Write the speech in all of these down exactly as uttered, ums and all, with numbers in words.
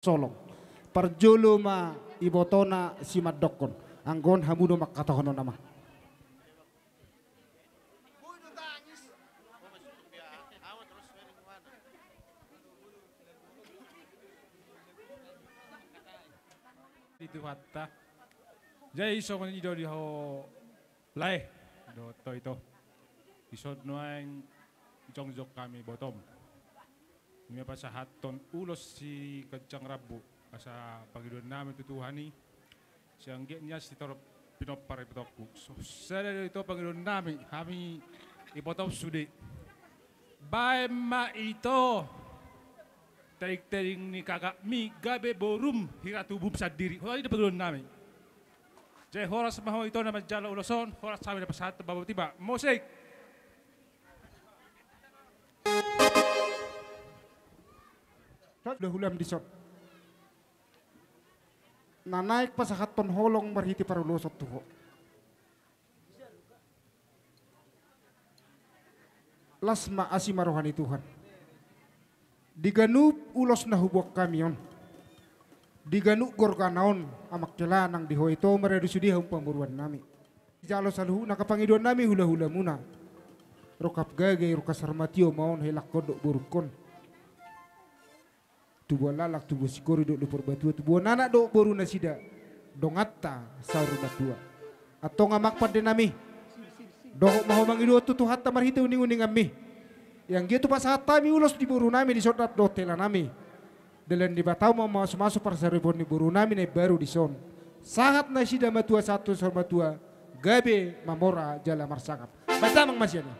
Solong. Parjolo ma ibotona simandokkon. Anggo on hamu do mangkatahon on, Ama. Di Tuhanta. Jadi songon i do di ho lae dohot ho ito. Dison nuaeng jongjong hami ibotom. Nunga pasahathon ulos si ganjang rambu asa pangidoan nami tu Tuhan i. Sai anggiat nian sitorop pinompar ibotongku. So, sada do ito pangidoan nami, hami ibotom sude. Baen ma ito tadingtading ni kakakmi gabe borum hira tubum sandiri. Ho, i do pangidoan nami. Jadi horas ma ho ito na manjalo ulos on, horas hami na pasahat babo tiba. Musik. Hulahulam dison. Na naeng pasahathon holong marhite paruloson tu ho. Las ma asi ma roha ni Tuhan. Di ganup ulos na huboan hami on, di ganup gorgana on, amang hela nang di ho ito maradu sude hamu pamoruon nami. Jalo saluhutna angka pangidoan nami hulahulamuna. Rongkap gage, rongkap sarmatio ma on, helangkon dohot borungkon. Tubuan laklak, tubuan singkoru dohot lumpur batua, tubuan anak dohot boru nasida, donganta saur matua. Antong amang pande nami, dohot ma ho mangido tu Tuhanta marhite uninguninganmi. Anggiat hupasahat hami ulos di boru nami dison dohot hela nami. Dalan ni Debata ma mamasumasu parsaripeon ni boru nami na imbaru dison. Sahat nasida matua sahat tu saur matua, gabe mamora jala marsangap. Baen damang ma sian i.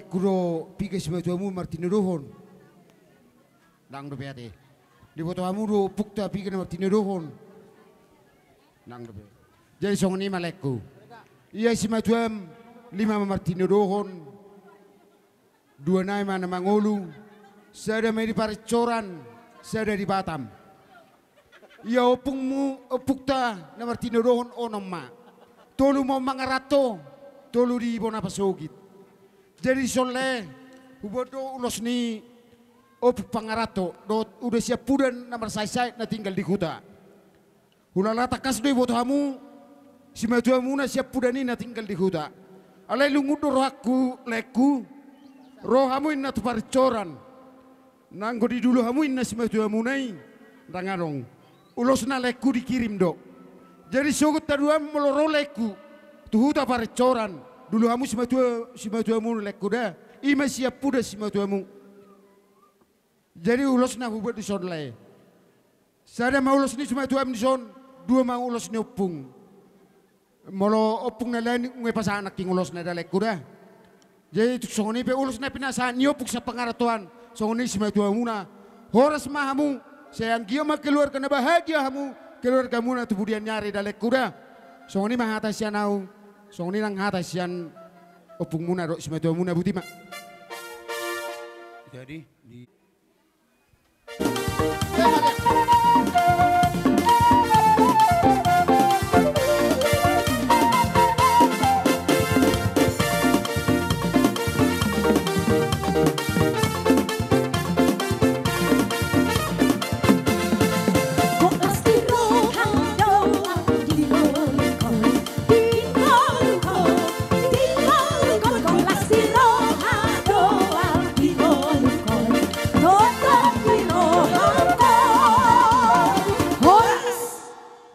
Ompungku do piga simatuamu martinodohon? Ndang dope ate. Diboto hamu do ompungta piga na martinodohon? Ndang dope. Jadi songon i ma laengku. Ia simatuam lima ma martinodohon. Dua nai ma na mangolu. Sada ma i di Parincoran, sada di Batam. Ia ompungmu, ompungta na martinodohon onom ma. Tolu ma on mangaranto, tolu di bona pasogit. Jadi dison lae, huboan do ulos ni ompung pangaranto dohot uda siampudan na marsaitsaet na tinggal di huta. Hulala tangkas do diboto hamu simatuamuna siampudan i na tinggal di huta. Alai lungun do rohangku laengku, ro hamu inna tu Parincoran. Nanggo didulo hamu inna simatuamuna i, ndang adong. Ulosna laengku dikirim do. Jadi sogot haduan molo ro laengku tu huta Parincoran, dulo hamu simatua, simatuamuna laengku da. I ma siampudan simatuamu. Jadi ulosna huboan dison lae. Sada ma ulos ni simatuam dison, dua ma ulos ni ompung. Molo ompung na lain nunga pasahat nangkin ulosna da laengku da. Jadi tung songon i pe ulos na pinasahat ni ompung sian pangarantoan, songon i simatuamuna. Horas ma hamu, sai anggiat ma keluarga na bahagia hamu, keluargamuna tu pudian ni ari da laengku da. Songon i ma hata sian ahu, songon i nang hata sian ompungmuna dohot simatuamuna, boti ma. Jadi di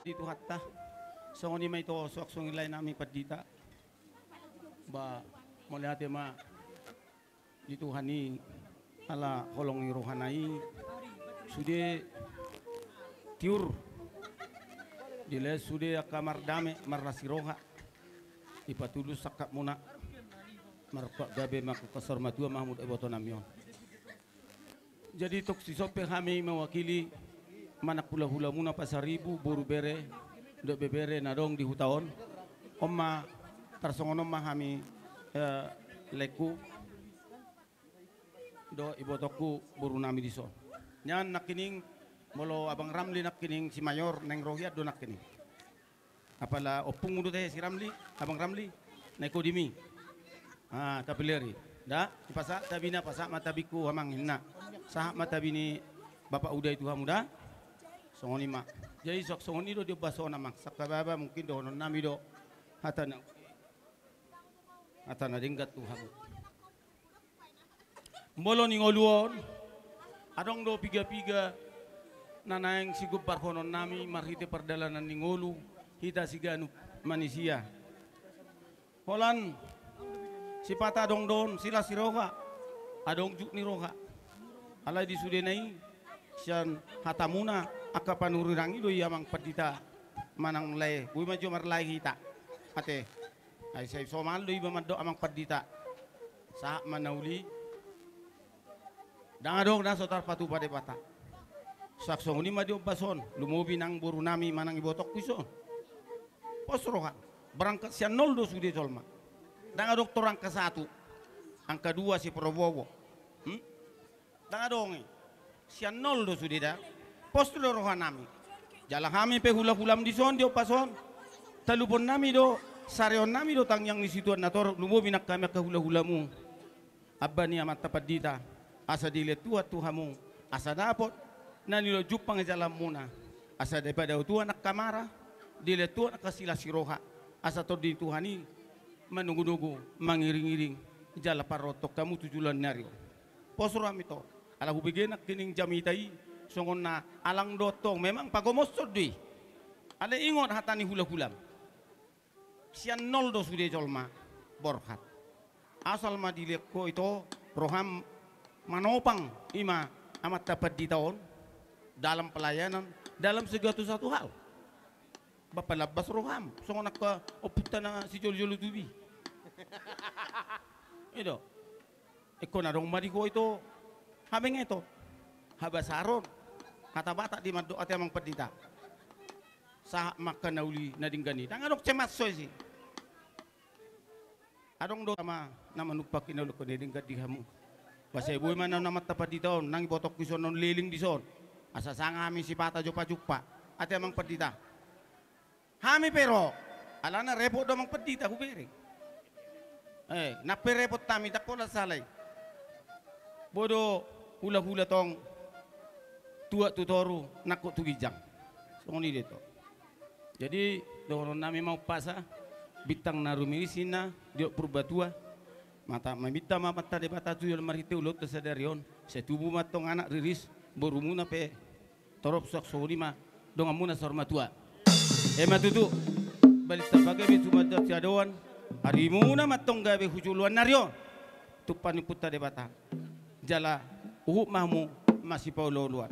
Di Tuhanta, songon i ma ito suang songon i lae nami pandita. Ba, mauliate ma di Tuhan i ala holong ni rohana i sude tiur. Dilehon sude angka mardame marlas ni roha. Dipatulus sangkapmuna. Marungkap gabe ma, marhite saur matua ma hamu dohot ibotonami on. Jadi tung dison pe hami mewakili manang hulahulamuna Pasaribu, boru, bere dohot ibebere na adong di huta on. On ma, tarsongon on ma hami, eh, laengku dohot ibotongku, borunami dison. Nian nangkining molo Abang Ramli nangkining si Mayor naeng ro hian do nangkining. Apala ompungmu do tahe si Ramli, Abang Ramli, na i Kodim i. Ah, Kapileri. Da, dipasahat tabina, pasahat ma tabingku amang inna. Sahat ma tabi ni Bapak Uda i tu hamu da. Songon i ma. Jadi suang songon i do di ombas on amang. Sangkababa mungkin dohononnami do hata na, hata na denggan tu hamu. Molo ni ngolu on, adong do piga-piga na naeng sigombarhononnami marhite pardalanan ni ngolu, hita siganup manisia. Holan sipata adong do on silas ni roha, adong juk ni roha. Alai di sudena i sian hatamuna angka panurirang i do i amang pandita manang lae, boi ma jo marlae hita. Ate. Ai sai somal do iba mandok amang pandita. Sahat ma na uli. Ndang adong na so tarpatupa Debata. Suang songon i ma di ombas on, lumobi nang borunami manang ibotongku dison. Pos roha, berangkat sian nol do sude jolma. Ndang adong tor angka satu, angka dua siporoboobo. Hmm? Ndang adong i. Sian nol do sude da. Pos do rohanami. Jala hami pe hulahulam dison di ombas on, taluponnami do, sareonnami do tangiang ni situan na torop, lumobi nang hami angka hulahulamu. Amba ni amanta pandita, asa dilehon Tuhan tu hamu, asa dapot na nilehon jumpang i jalanmuna, asa dipadaohon Tuhan angka mara, dilehon Tuhan angka silas ni roha, asa Tondi ni Tuhan i manogunogu, mangiringiring jala parrohahon hamu tu joloan ni ari on. Pos roham ito, ala hubege nangkining jamita i songon na alang do tong, memang pagomoshon do i. Alai ingot hata ni hulahulam. Sian nol do sude jolma borhat. Asal ma dilehon ho ito roham manopang i ma amanta pandita on dalam pelayanan, dalam segala satu hal. Ba palambas roham songon angka ompunta na sijolojolo tubi. I do. Ingkon adong ma di ho ito habengeton, habasaron, hata Batak di mandok ate amang pandita. Sahat ma angka na uli na denggan i, ndang adong cemas so isi. Adong do ma na manumpak hinaholongan na denggan di hamu. Ba sai boi ma na amanta pandita on, nang ibotongku dison on leleng dison. Asa sanga hami sipata jompa-jompa. Ate amang pandita. Hami pe ro. Alana repot do amang pandita hubereng. Eh, nang pe repot hami, ndang pola sala i. Boi do hula-hula tong, tuat tu toru, nangkok tu ginjang. Songon i do ito. Jadi dohonon nami ma umpasa, bintang na rumiris ninna di Purbatua. Mata maminta ma amanta Debata tu jolo marhite ulaonta sadari on, sai tubu ma antong anak riris, borumuna pe torop suang songon i ma donganmuna saur matua. Ema tutu, balintang ma gabe tu mandok siadoan, arimuna ma antong gabe tu joloan ni ari on. Tumpak ni Ompunta Debata. Jala huhut ma hamu masipaolo-oloan.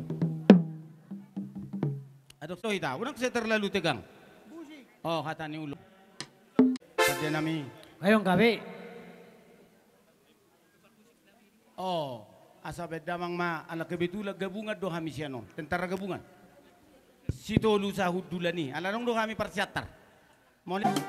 Adong so hita, unang sai terlalu tegang. Oh, hata ni ulaon. Pande nami. Ayo gabe. Oh, asa baen damang ma, ala kebetulan gabungan do hami sian on, tentara gabungan. Sitolu sahundulan i, ala adong do hami parsiantar. Mauliate.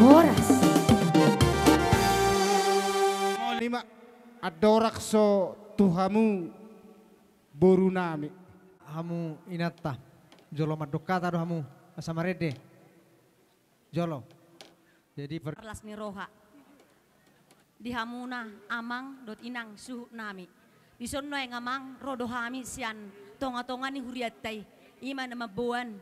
Horas. Mauliate ma, andorang so tu hamu boru nami. Hamu inanta, jolo mandok hata do hamu, asa marende. Jolo. Jadi per- Las ni roha. Di hamuna amang dohot inang suhut nami. Dison nuaeng amang, ro do hami sian tonga-tonga ni hurianta i, i ma na mamboan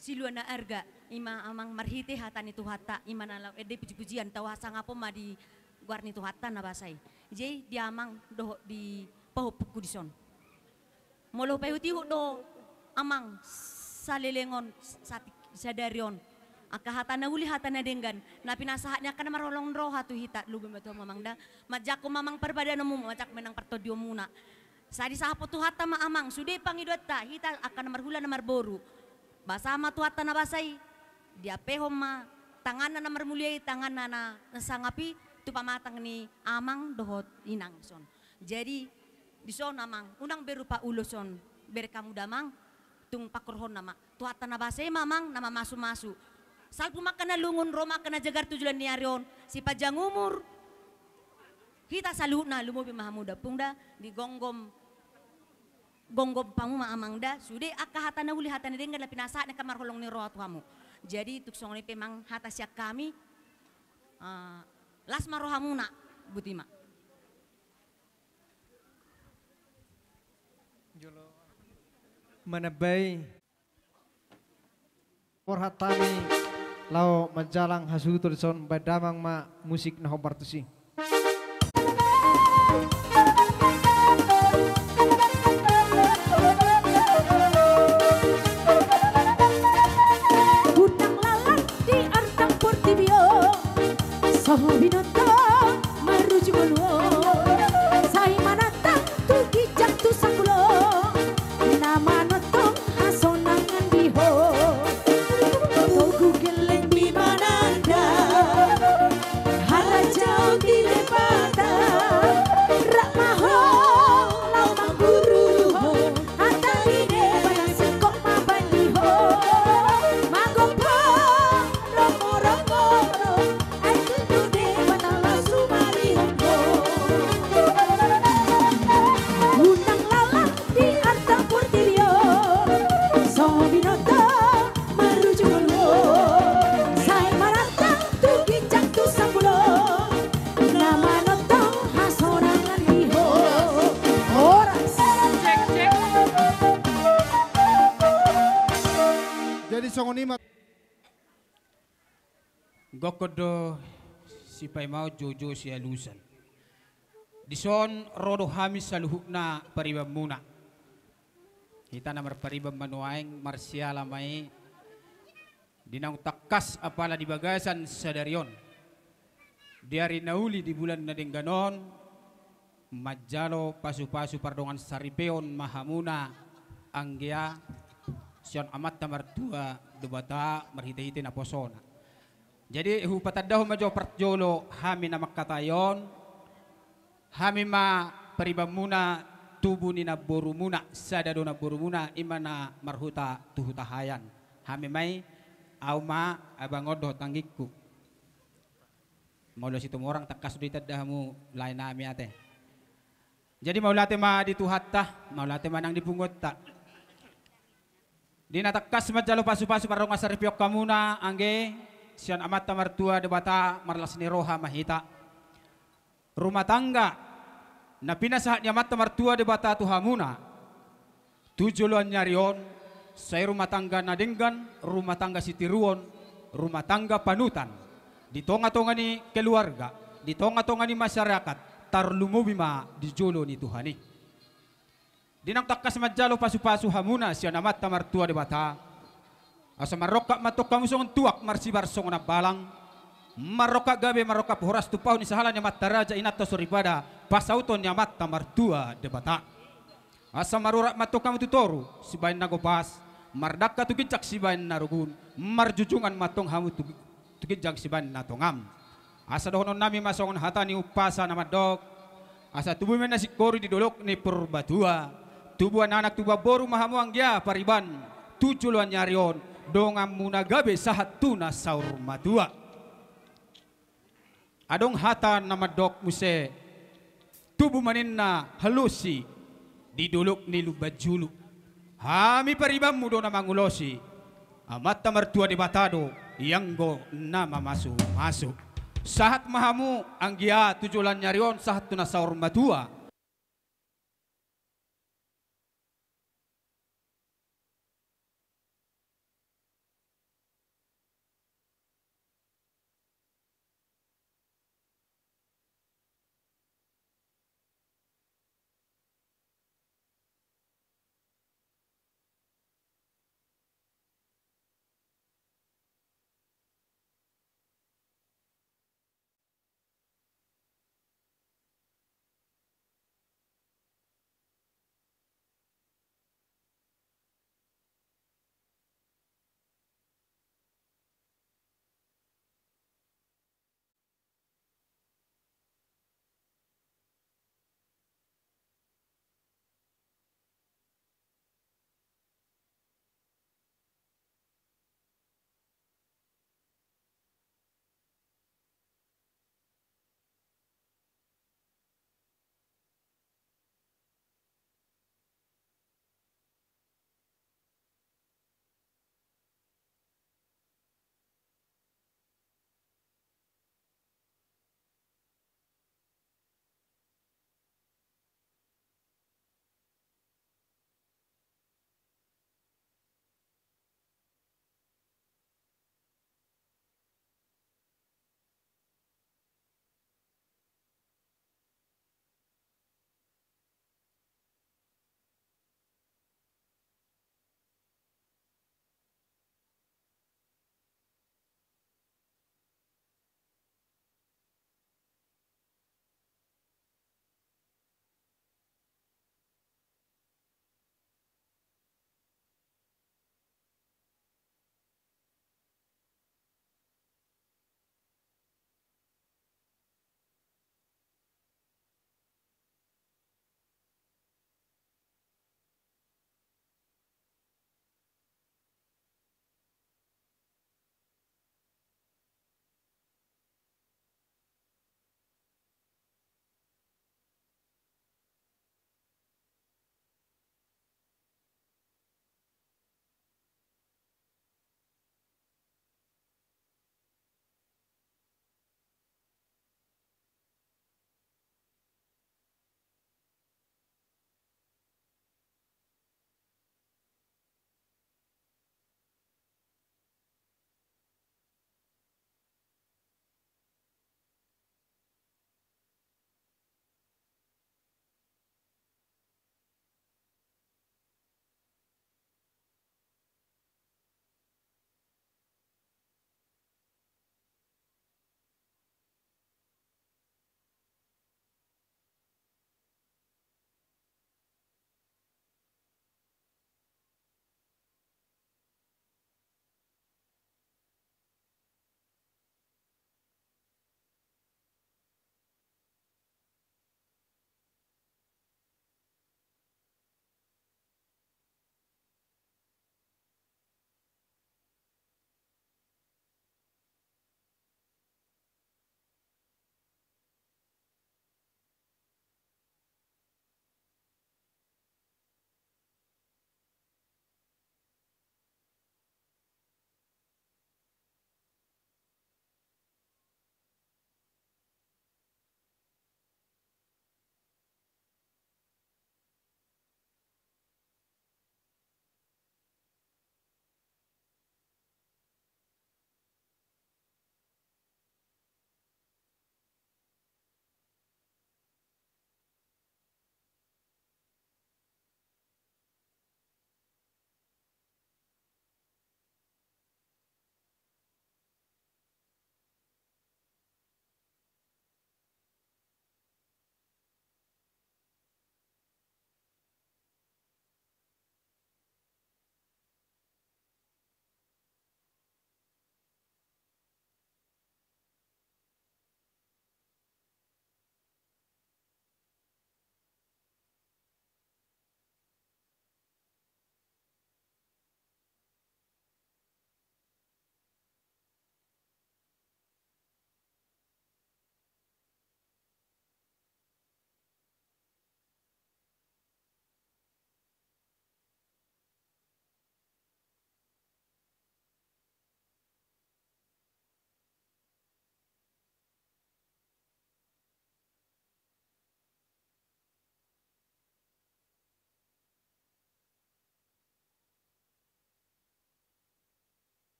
silua na arga, i ma amang marhite hata ni Tuhanta, i ma na laho ende puji-pujian, tau hasangapon ma di goar ni Tuhanta na basa i. Jadi di amang dohot di pahompungku dison. Molo hupaihut-ihut do amang, saleleng on, sa-, sadari on, angka hata na uli hata na denggan na pinasahat ni angka na marholong ni roha tu hita, lobi ma tu hamu amang da, manjangkon ma amang parpadanmu, manjangkon ma nang partondionmuna. Sai disahapon Tuhanta ma amang sude pangidoanta, hita angka na marhula na marboru. Basa ma Tuhanta na basa i, diampehon ma tanganna na marmulia i, tanganna na, na sangap i tu pamatang ni amang dohot inang son. Jadi dison amang, unang be rupa ulos on, bereng hamu damang, tung pangkorhonna ma. Tuhanta na basa i ma amang na mamasu-masu. Salpu ma angka na lungun, ro ma angka na jagar tu joloan ni ari on, sipanjang umur hita saluhutna, lumobi ma hamu da ompung da, digomgom, gomgom hamu ma amang da sude angka hata na uli hata na denggan na pinasahat ni angka marholong ni roha tu hamu. Jadi tung songon i pe amang hata sian hami, ah, las ma rohamuna, botima. Manambai. Borhat hami laho manjalang hasuhuton dison, baen damang ma musik na hombar tusi. Unang lalan di artang portibi on, so binoto marujung olo, sai manatang tu ginjang tu sanggul on, na manongtong hasonangan di ho. Togu gelleng di mananda, harajaon di Debata, rap ma ho laho mangguru ho, hata ni Debata singkop ma baen di ho. Magompo rongo-rongo ro, ai tutu Debata laho sumarihon ho. Unang lalan di artang portibi on, so binoto marujung olo, sai manatang tu ginjang tu sanggul on, na manongtong hasonangan di ho. Horas. Jadi songon i ma. Gokhon do sipaimaon, joujou sialusan. Dison ro do hami saluhutna paribanmuna. Hita na marpariban ma nuaeng, marsiala ma i di naung tangkas apala di bagasan sadari on, di ari na uli di bulan na denggan on, manjalo pasu-pasu pardongan saripeon ma hamuna, anggia sian Amanta Martua Debata marhite-hite naposona. Jadi hupatandahon ma jo parjolo hami na mangkatai on, hami ma paribanmuna, tubu ni namborumuna, sada do namborumuna, i ma na marhuta tu Hutahaean. Hami ma i, au ma abang on dohot anggingku. Mauliate Situmorang tangkas do ditanda hamu lae nami ate. Jadi mauliate ma di Tuhanta, mauliate ma nang di punguanta. Di na tangkas manjalo pasu-pasu pardongan saripeon hamuna, angge sian Amanta Martua Debata marlas ni roha ma hita. Rumah tangga na pinasahat ni Amanta Martua Debata tu hamuna tu joloan ni ari on, sai rumah tangga na denggan, rumah tangga sitiruon, rumah tangga panutan di tonga-tonga ni keluarga, di tonga-tonga ni masyarakat, tarlumobi ma di jolo ni Tuhan i. Di naung tangkas manjalo pasu-pasu hamuna sian Amanta Martua Debata, asa marrongkap ma tong hamu songon tuak, marsibar songon ambalang, marrongkap gabe, marrongkap horas, tumpahon ni sahala ni amanta raja, inanta soripada, pasauton ni Amanta Martua Debata. Asa marurat ma tong hamu tu toru sibaen na gopas, mardangka tu ginjang sibaen na rugun, marjujungan ma tong hamu tu, tu ginjang sibaen na tongam. Asa dohonon nami ma songon hata ni umpasa na mandok: Asa tubu ma inna singkoru di dolok ni Purbatua, tubuan anak tubuan boru ma hamu anggia pariban tu joloan ni ari on, donganmuna gabe sahat tu na saur matua. Adong hata na mandok muse: Tubu ma ninna halosi di dolok ni Lumban Julu. Hami paribanmu do na mangulosi, Amanta Martua Debata do ianggo na mamasu-masu. Sahat ma hamu anggia tu joloan ni ari on, sahat tu na saur matua.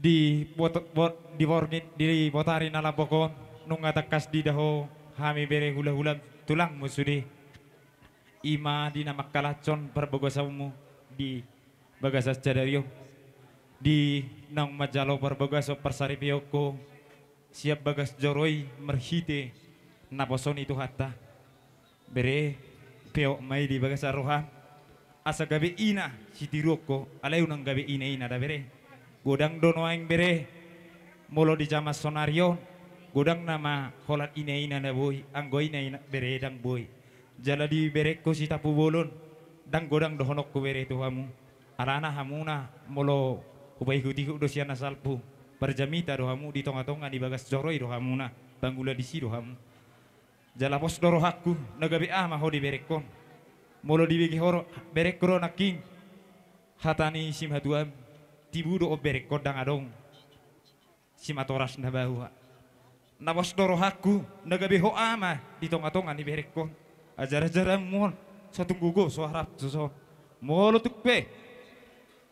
Di bot-, bot-, di borngin, di botari na lambok on, nunga tangkas diida ho hami bere hula-hula tulangmu sude. I ma di na mangkalashon parbagasanmu di bagasan sadari on, di naung manjalo parbagason parsaripeon ho sian bagas joro i marhite naposo ni Tuhanta. Bere, peop ma i di bagasan roham, asa gabe ina sitiruon ho, alai unang gabe ina-ina da bere. Godang do nuaeng bere, molo di jaman sonari on, godang nama holan ina-ina na boi, anggo ina-ina bere ndang boi. Jala diberehon ho sitampubolon, ndang godang dohononku bere tu hamu. Alana hamuna molo hupaihut-ihut do sian na salpu, parjamita do hamu, di tonga-tonga ni bagas joro i do hamuna, pangula disi do hamu. Jala pos do rohangku, na gabe aha ma ho diberehon. Molo dibege ho ro-, berehon ro nangkin hata ni simatuam, tibu do on berehon ndang adong simatoras na baoa. Na pos do rohangku, na gabe ho ama di tonga-tonga ni berehon. Ajar-ajaranmu on, so tung gogo, so harap, so, so. Molo tung pe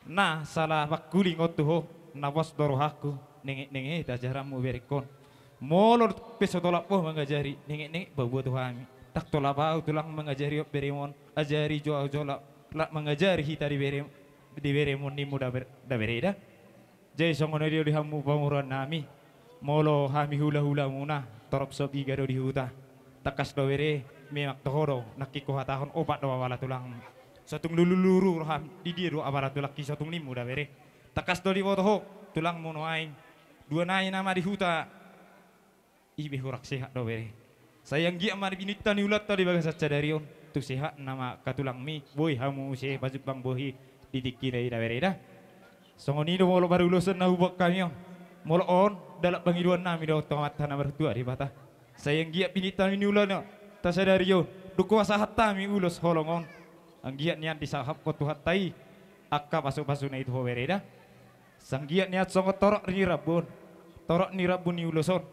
na sala pangkuling on tu ho, na pos do rohangku, nenget-nenget ajaranmu berehon. Molo tung pe so tolap ho mangajari, nenget-nenget paboa tu hami. Ndang tolap ahu tulang mangajari on beremon, ajari jo ahu jolap, lak mangajari hita di bere, di beremon ninmu da ber-, da bere da. Jadi songon i do di hamu pamoruon nami. Molo hami hula-hulamuna, torop so piga do di huta. Tangkas do bere, memang toho do, nangkin huhatahon opat do apala tulangmu. So tung lulu-lulu roham, di dia do apala tulangki, so tung ninmu da bere. Tangkas do diboto ho, tulangmu nuaeng. Dua nai nama di huta. I pe hurang sehat do bere. Sai anggiat ma di pininta ni ulaonta di bagasan sadari on, tu sehat nama angka tulangmi, boi hamu muse pajumpang bohi di tingki na i da bere da. Songon i do molo parulosan na huboan hami on. Molo on, dalan pangidoan nami dohot tu Amanta na martua Debata. Sai anggiat pininta ni ulaonta sadari on, dung hupasahat hami ulos holong on, anggiat nian disahaphon Tuhanta i angka pasu-pasuna i tu ho bere da. Sai anggiat nian songon torop ni rambu on, torop ni rambu ni ulos on,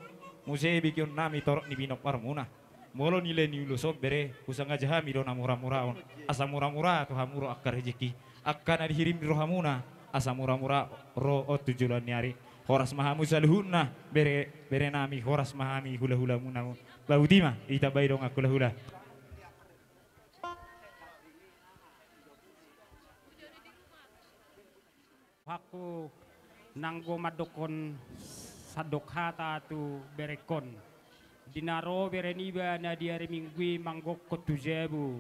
muse begeon nami torop ni pinomparmuna. Molo nilai ni ulos on bere, husangaja hami do na mura-mura on, asa mura-mura tu hamu ro angka rejeki, angka na dihirim ni rohamuna, asa mura-mura ro on tu joloan ni ari. Horas ma hamu saluhutna, bere, bere nami, horas ma hami hula-hulamuna on. Bahuti ma, ditambai dongan hula-hula. Rohangku nanggo mandokkon sandok hata tu berengkon. Di na ro bere niba na di ari Minggu i manggokkon tu jabu,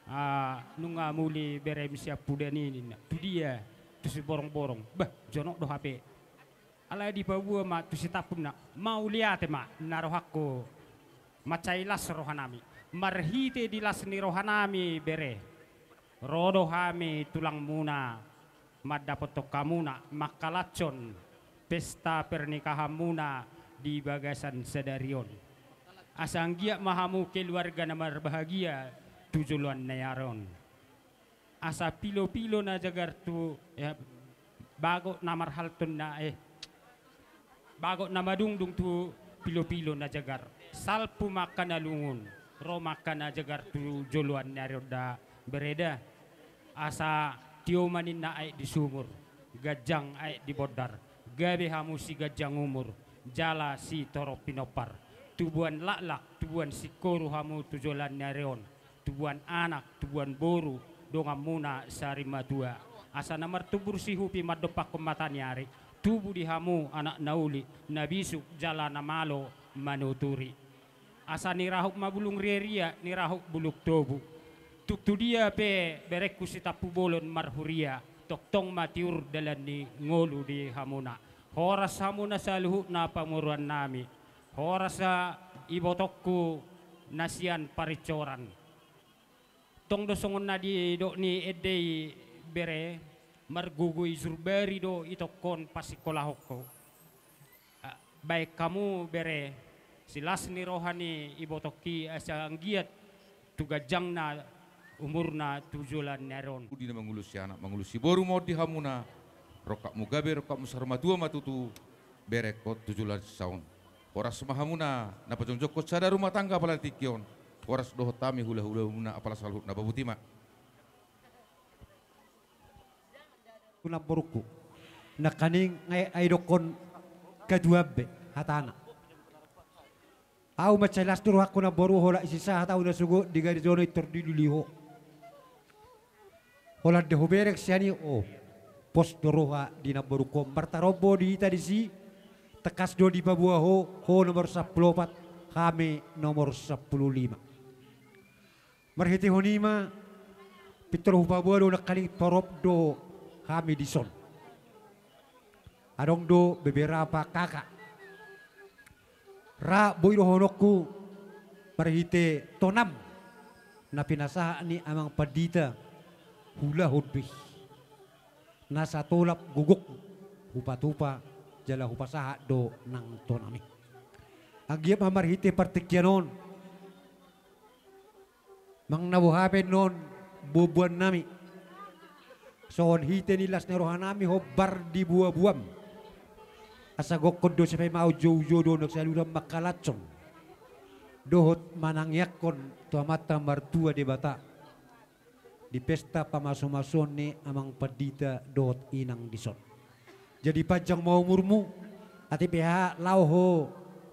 ah, nunga muli berem siampudan i ninna. Tu dia? Tu Siborongborong. Bah, jonok do hape. Alai dipaboa ma tu sitampulna. Mauliate ma, na rohangku. Mansai las rohanami. Marhite di las ni rohanami bere, ro do hami tulangmuna mandapothon hamuna mangkalashon pesta pernikahanmuna di bagasan sadari on. Asa anggiat ma hamu keluarga na marbahagia tu joloan ni ari on. Asa pilo-pilo na jagar tu, eh, bagot na marhalto na, eh, bagot na madungdung tu pilo-pilo na jagar. Salpu ma angka na lungun, ro ma angka na jagar tu joloan ni ari on da bere da. Asa tio ma ninna aek di sumur, ganjang aek di bondar, gabe hamu siganjang umur, jala sitorop pinompar. Tubuan laklak, tubuan singkoru hamu tu joloan ni ari on. Tubuan anak, tubuan boru, donganmuna sari matua. Asa na martumbur sihupi mandompakhon mata ni ari, tubu di hamu anak na uli, na bisuk jala na malo manuturi. Asa nirahut ma bulung riaria, nirahut bulung tobu. Tung tu dia pe berengku Sitampubolon marhuria, tongtong ma tiur dalan ni ngolu di hamuna. Horas hamuna saluhutna pamoruon nami. Horas ibotongku na sian parincoran. Tong do songon na didok ni ende i bere, margogo i jurbari do itongkon pasingkolahon ho. Ah, baen hamu bere, silas ni roha ni ibotongki asa anggiat tu ganjangna umurna tu joloan ni ari on. Udi na mangulosi anak, mangulosi boru ma on di hamuna, rongkapmu gabe, rongkapmu sari matua ma tutu, berengkon tu joloan sisa on. Horas ma hamuna na pajongjonghon sada rumah tangga apala di tingki on. Horas dohot hami hula-hulamuna apala saluhutna, bahuti ma. Tulang borungku. Nangkaning ai, ai dokkon katuan be hatana. Au mansai las do rohangku namboru, holan isi sahat au na sogot di gareja on i tor dilului ho. Holan nda hubereng sian i, o, pos do roha di namborungku on. Martarombo do hita disi, tangkas do dipaboa ho, ho nomor sampulu opat, hami nomor sampulu lima. Marhitehon i ma, pintor hupaboa do nangkaning torop do hami dison. Adong do beberapa kaka. Ra boi dohononku marhite tonam na pinasahat ni amang pandita, huulahon do i. Na satolap gogok hupatupa jala hupasahat do nang tonam i. Anggiat ma marhite partingkian on, manang na boha pe annon buanbuannami, songon hite ni las ni rohanami hombar di buabuam. Asa gokkon do sipaima on, joujou do na saluran mangkalashon dohot manangiangkon tu Amanta Martua Debata di pesta pamasumasuon ni amang pandita dohot inang dison. Jadi panjang ma umurmu, atik pe aha laho ho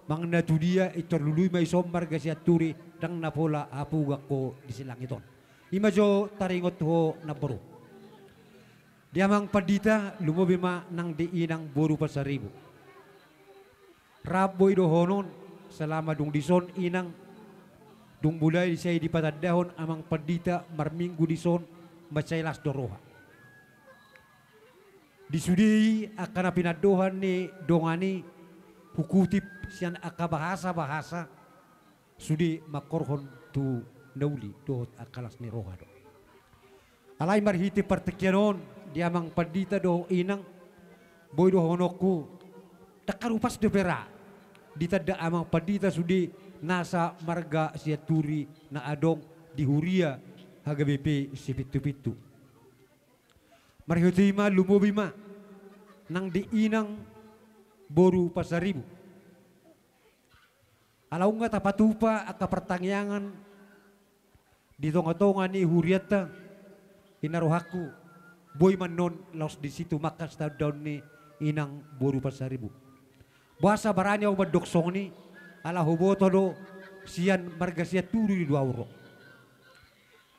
manang na tu dia, pintor lului ma dison marga Sianturi, ndang na pola hapugan ho di silangit on. I ma jo taringot tu ho namboru. Di amang pandita, lumobi ma nang di inang boru Pasaribu. Ra boi dohonon, selama dung dison inang, dung mulai sai dipatandahon amang pandita marminggu dison, mansai las do roha. Di sude i angka na pinandohan ni dongan i hukutip sian angka bahasa-bahasa, sude mangkorhon tu na uli dohot angka las ni roha do. Alai marhite partingkian on, di amang pandita dohot inang, boi dohononku, ndang harupas dope ra ditanda amang pandita sude nasa marga Sianturi na adong di huria H K B P Sipintu-pintu. Marhite i ma, lumobi ma nang di inang boru Pasaribu. Ala nunga tapatupa angka partangiangan di tongatonga ni hurianta, inna rohangku, boi ma annon laos disi tumangkas tandaon ni inang boru Pasaribu. Boasa barani ahu mandok songon i? Ala huboto do sian marga Sianturi do ahu ro.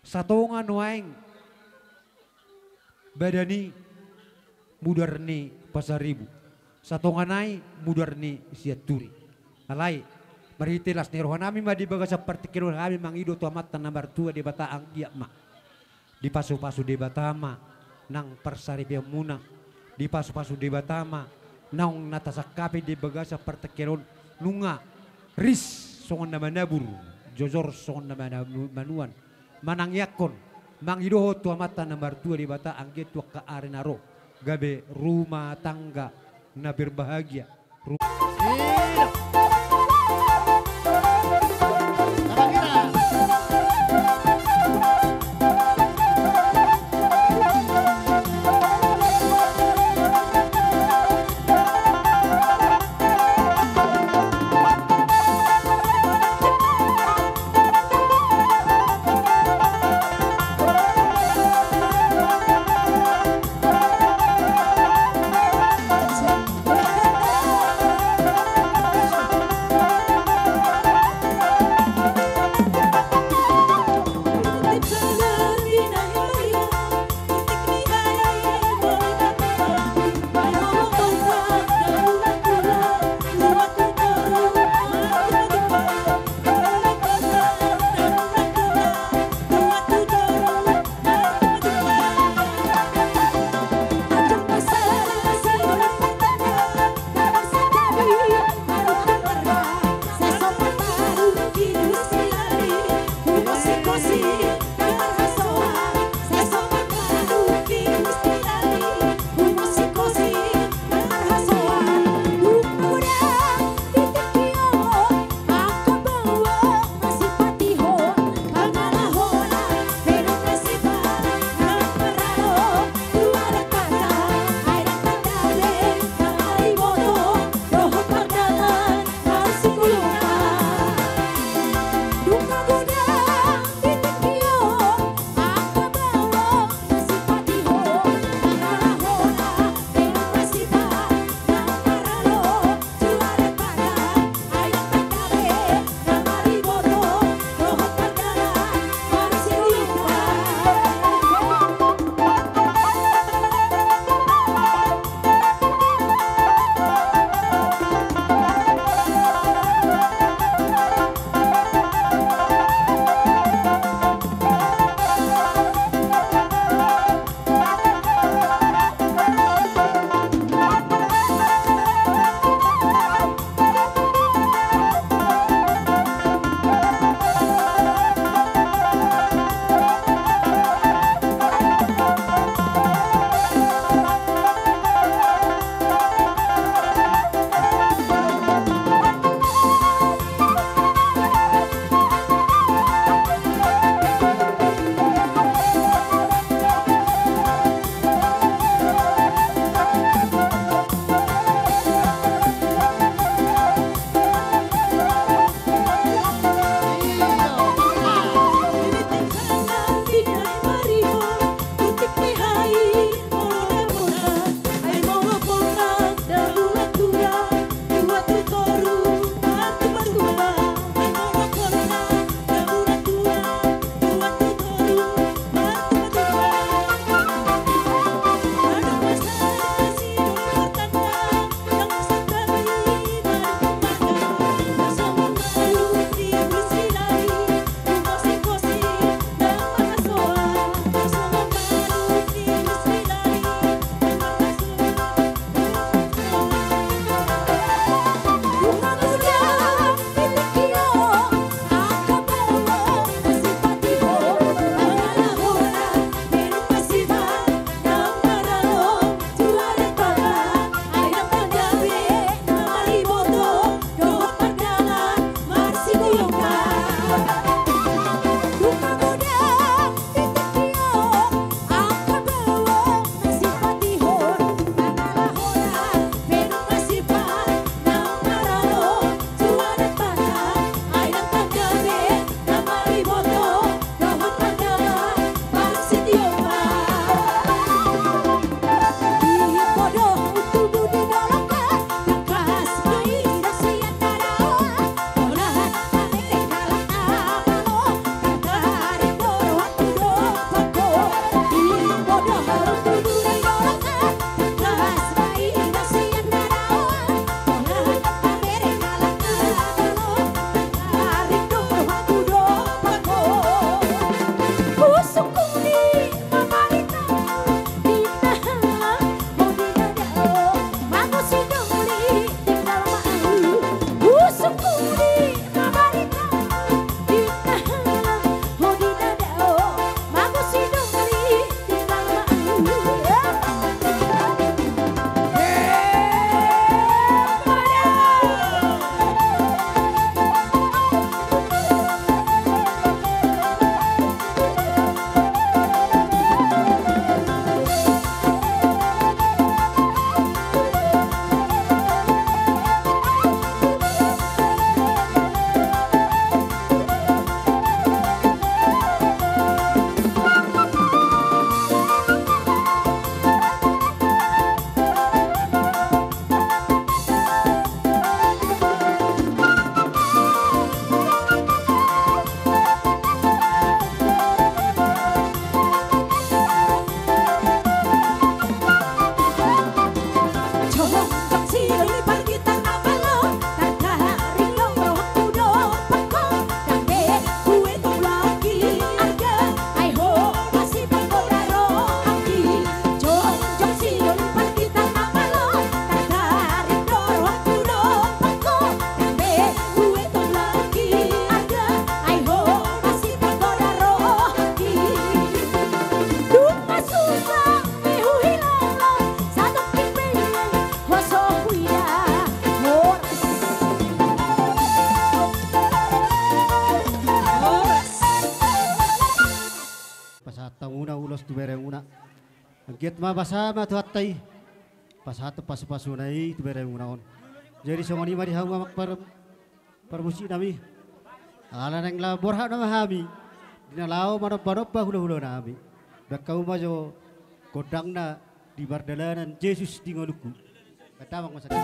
Satonga nuaeng badan i mudar ni Pasaribu, satonga nai mudar ni Sianturi. Alai marhite las ni rohanami ma di bagasan partingkian on hami mangido tu Amanta na martua Debata, anggiat ma dipasupasu Debata ma nang parsaripeonmuna, dipasupasu Debata ma naung na tasangkapi di bagasan partingkian on, nunga ris songon na manabur, jojor songon na mana-, manuan, manangiangkon, mangidohon tu Amanta na martua Debata anggiat tu angka ari na ro gabe rumah tangga na berbahagia. Ru- Anggiat ma basa ma Tuhanta i pasahathon pasupasuna i tu beremuna on. Jadi songon i ma di hamu amang par-, parmusik nami. Ala naeng laho borhat nama hami di na laho manombanomba hulahula nami. Baen hamu ma jo gondangna di pardalanan Jesus di ngolungku. Baen damang ma sada.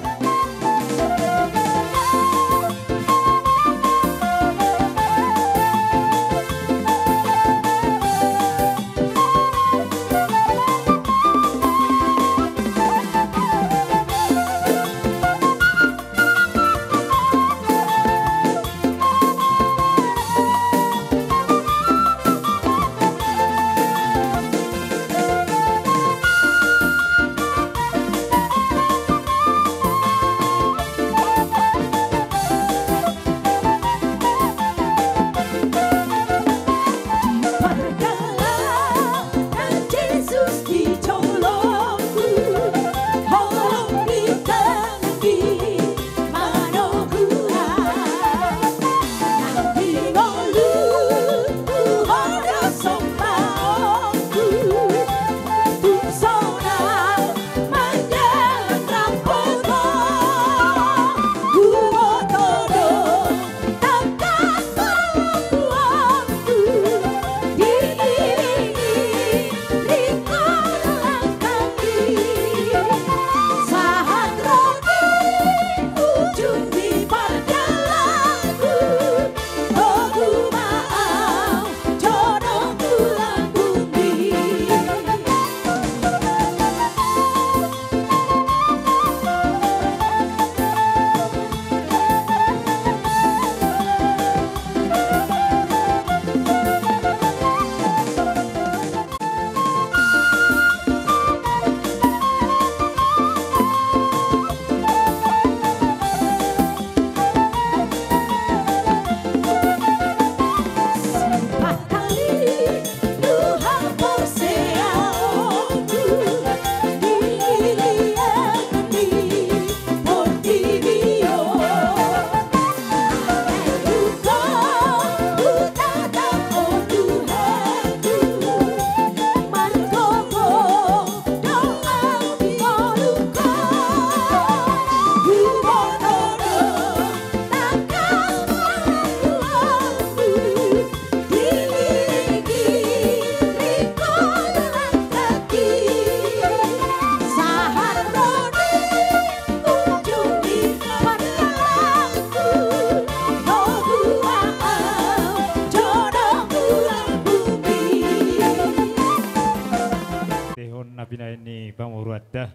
Dehon na pinain ni pamoruonta,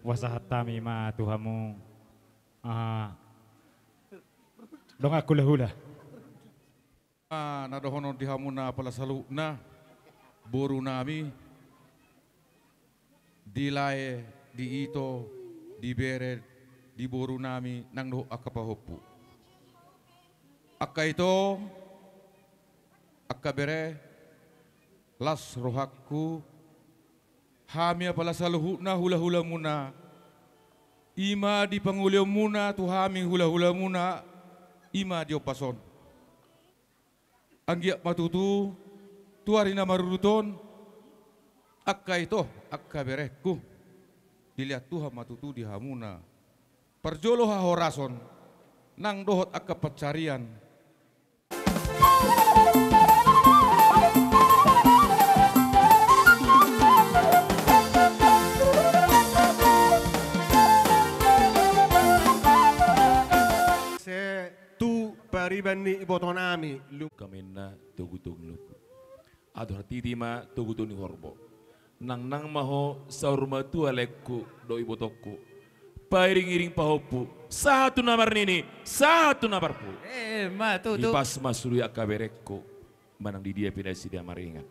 pasahat hami ma tu hamu. Aha. Dongan hulahula. Ah, na dohonon di hamu na pala saluhutna, boru nami, di lae, di ito, di bere, di boru nami, nang dohot angka pahompu. Angka ito, angka bere, las rohangku, hami apala saluhutna hulahulamuna, i ma di pangulionmuna tu hami hulahulamuna, i ma di ombas on. Anggiat ma tutu, tu ari na marurut on, angka ito, angka berengku, dilehon Tuhan ma tutu di hamuna parjolo hahorason, nang dohot angka pansarian. Se tu pariban ni iboto nami, lu- Kamenna togutogu ni lombu. Atur hatiti ma togutogu ni horbo. Nangnang ma ho saur matua laengku dohot ibotongku. Pairingiring pahompu, sahat tu na marnini, sahat tu na marpudi. Eh, ma tutu. Dipas ma sude angka berengku, manang di dia pe nasida maringan.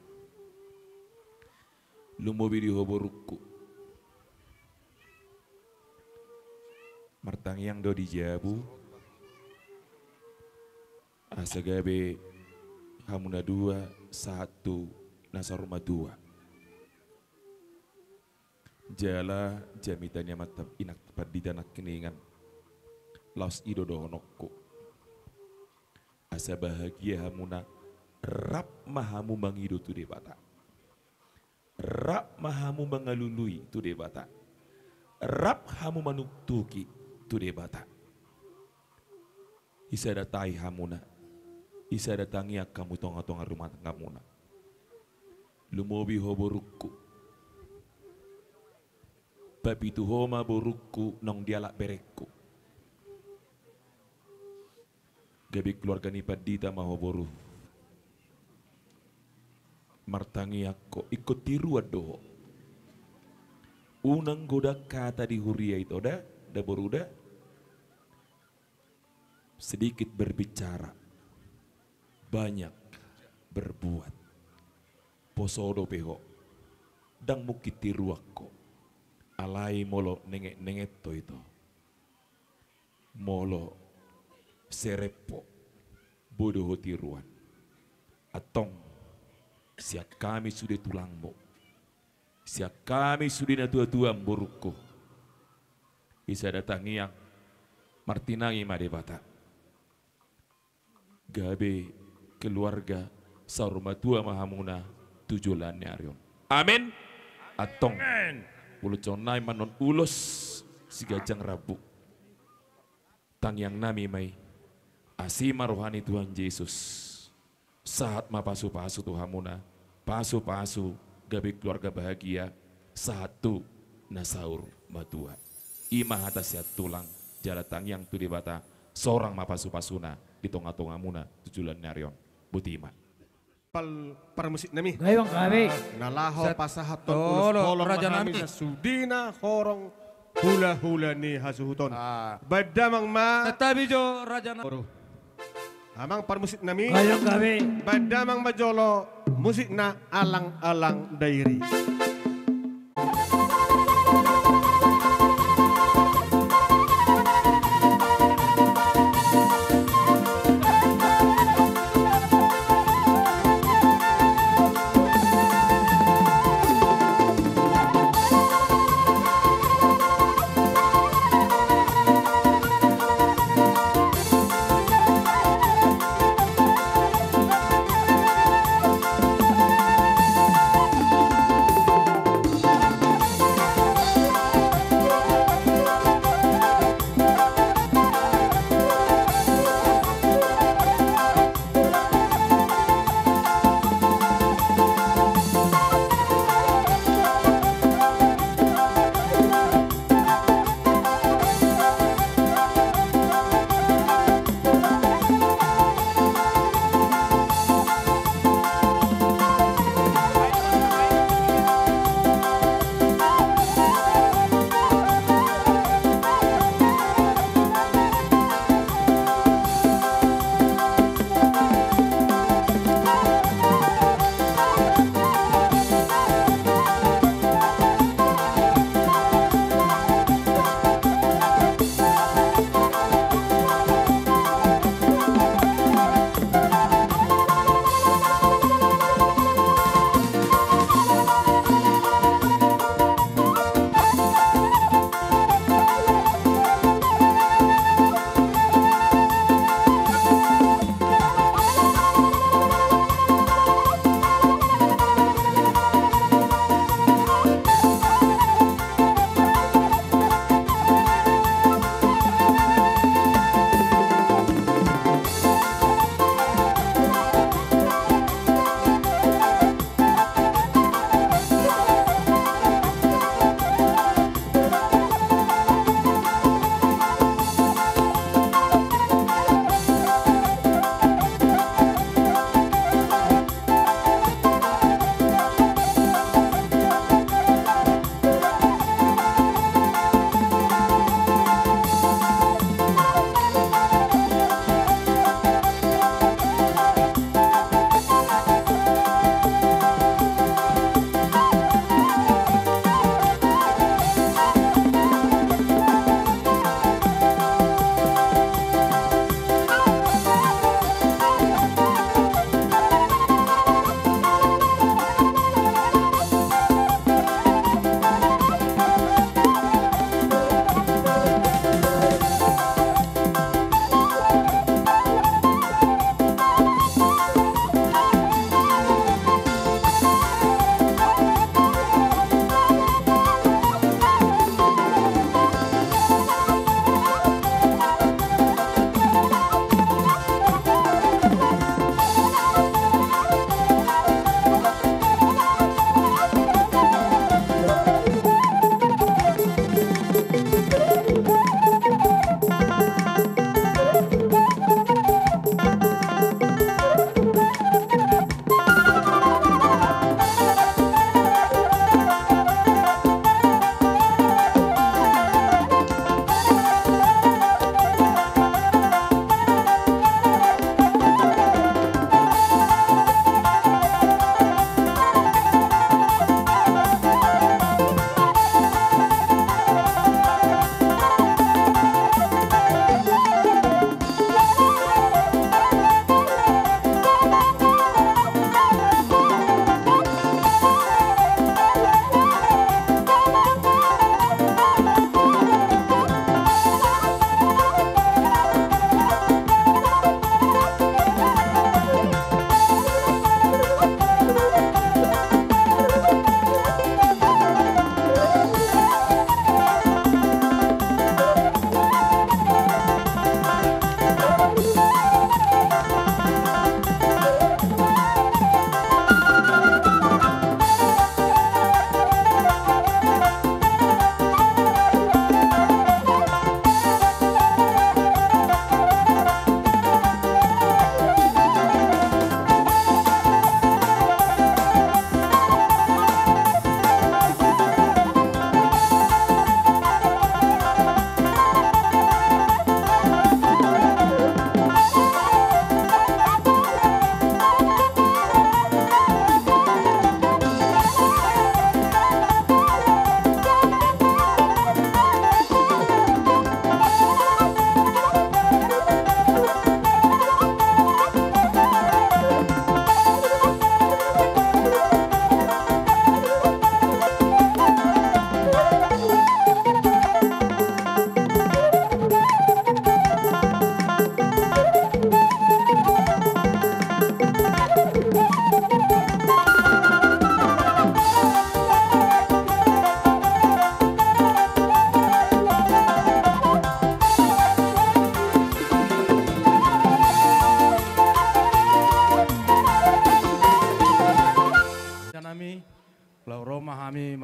Lumobi di ho borungku. Martangiang do di jabu. Asa gabe hamu na dua sahat tu na saur matua. Jala jamita ni amanta inanta pandita nangkiningan, laos i do dohononku. Asa bahagia hamuna, rap ma hamu mangido tu Debata. Rap ma hamu mangalului tu Debata. Rap hamu manuktuki tu Debata. Isadatai hamuna. Isada tangiang hamu tongatonga rumah tanggamuna. Lumobi ho borungku. Papitu ho ma borungku naung dialap berengku. Gabe keluarga ni pandita ma ho boru. Martangiang ho, ingkon tiruan do ho. Unang godang hata di huria ito da, da boru da. Sedikit berbicara, banyak berbuat. Poso dope ho. Ndang mungkin tiruan ho. Alai molo nengetnenget ho ito. Molo serep ho, boi do ho tiruan. Antong, sian hami sude tulangmu, sian hami sude natuatuam borungku. Isada tangiang, martinangi ma Debata. Gabe keluarga saur matua ma hamuna tu joloan ni ari on. Amen. Antong. Amen. Ulos on nai ma annon ulos siganjang rambu. Tangiang nami ma i. Asi ma roha ni Tuhan Jesus. Sahat ma pasupasu tu hamuna. Pasupasu gabe keluarga bahagia. Sahat tu na saur matua. I ma hata sian tulang jala tangiang tu Debata. Sorang ma pasupasuna di tongatongamuna tu joloan ni ari on. Boti ma. Pal parmusik nami. Gabe. Na laho pasahathon ulos holong ma hami sasudena horong hulahula ni hasuhuton. Baen damang ma. Santabi jo raja nami. Amang parmusik nami. Gabe. Baen damang ma jolo musikna Alang-alang Dairi.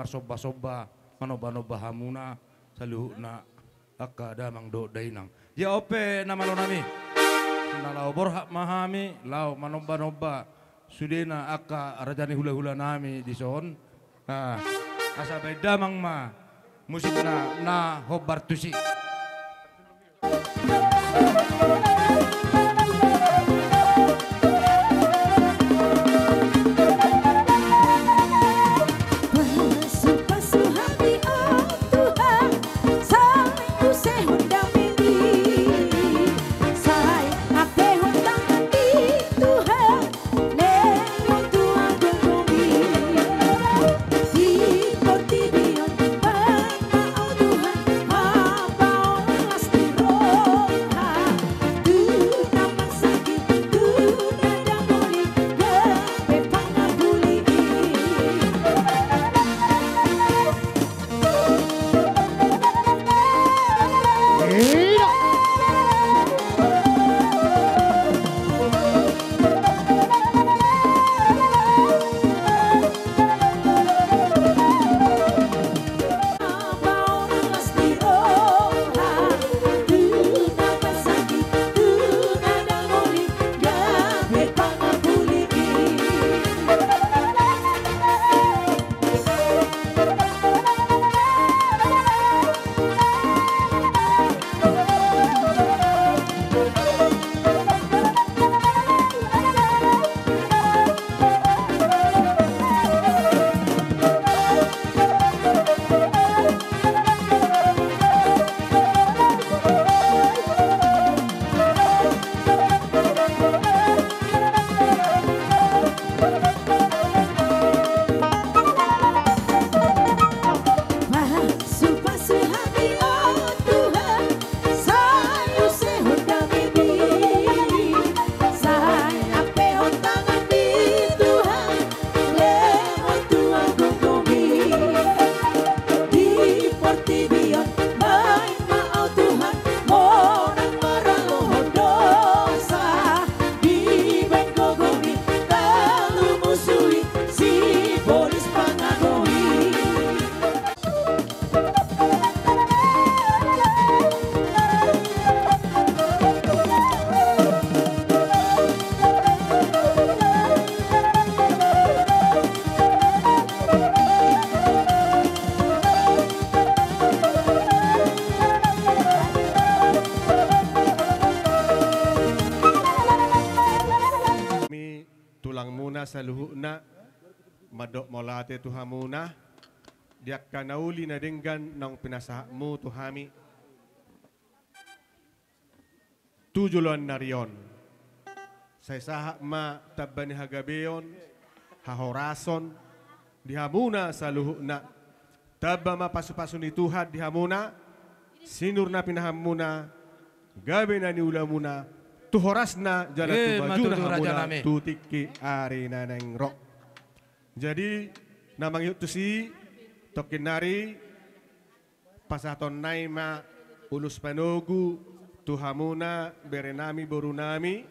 marsomba-somba, manomba-nomba hamuna saluhutna angka damang dohot dainang. Ia on pe na malo nami, na laho borhat ma hami laho manomba-nomba sudena angka raja ni hula-hula nami dison. Nah, asa baen damang ma musikna na hombar tusi. Tulangmuna saluhutna, mandok mauliate tu hamuna, di angka na uli na denggan naung pinasahatmu tu hami tu joloan ni ari on. Sai sahat ma tamba ni hagabeon, hahorason, di hamuna saluhutna. Tamba ma pasupasu ni Tuhan di hamuna, sinur na pinahanmuna, gabe na niulamuna, tu horasna jala tu bajuna hamuna tu tingki ari na naeng ro. Jadi, na mangihut tusi, tongkin nari, pasahatonnami ma ulos panogu tu hamuna, berenami, borunami,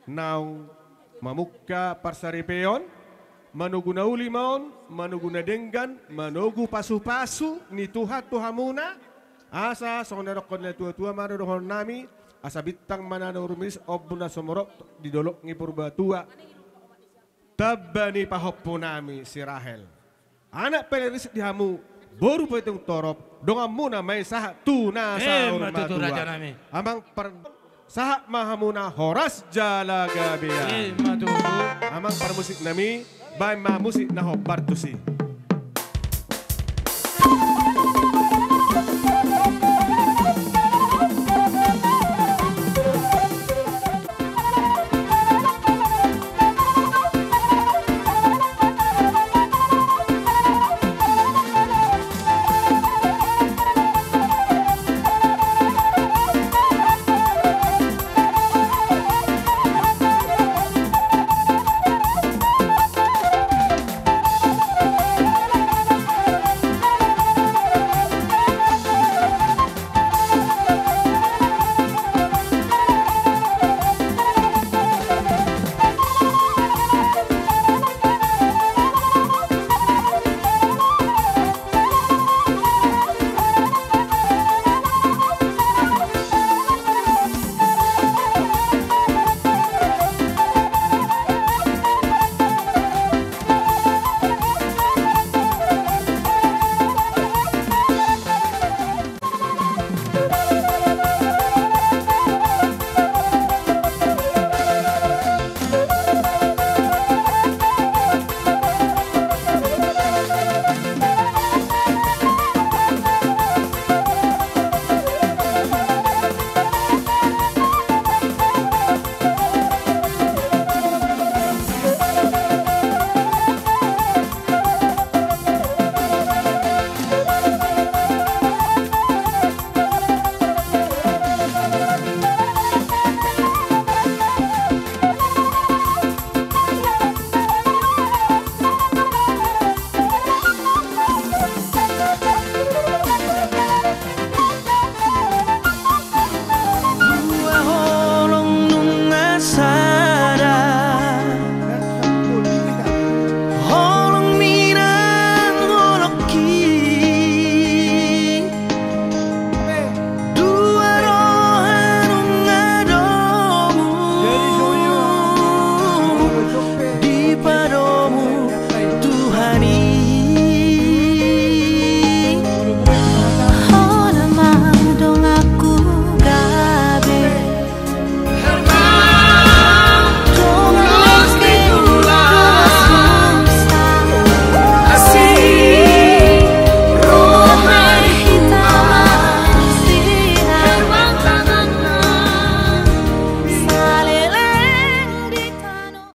naung mamungka parsaripeon, manogu na uli ma on, manogu na denggan, manogu pasupasu ni Tuhan tu hamuna, asa songon na dokkon ni natuatua ma na dohononnami, asa bintang ma na rumiris, ombun na sumorop di dolok ni Purbatua. Tamba ni pahompunami si Rahel. Anak pe na risik di hamu, boru pe tung torop, donganmuna ma i sahat tu na saur matua. Amang par-, sahat ma hamuna horas jala gabe. Amang parmusiknami, baen ma musik na hombar tusi.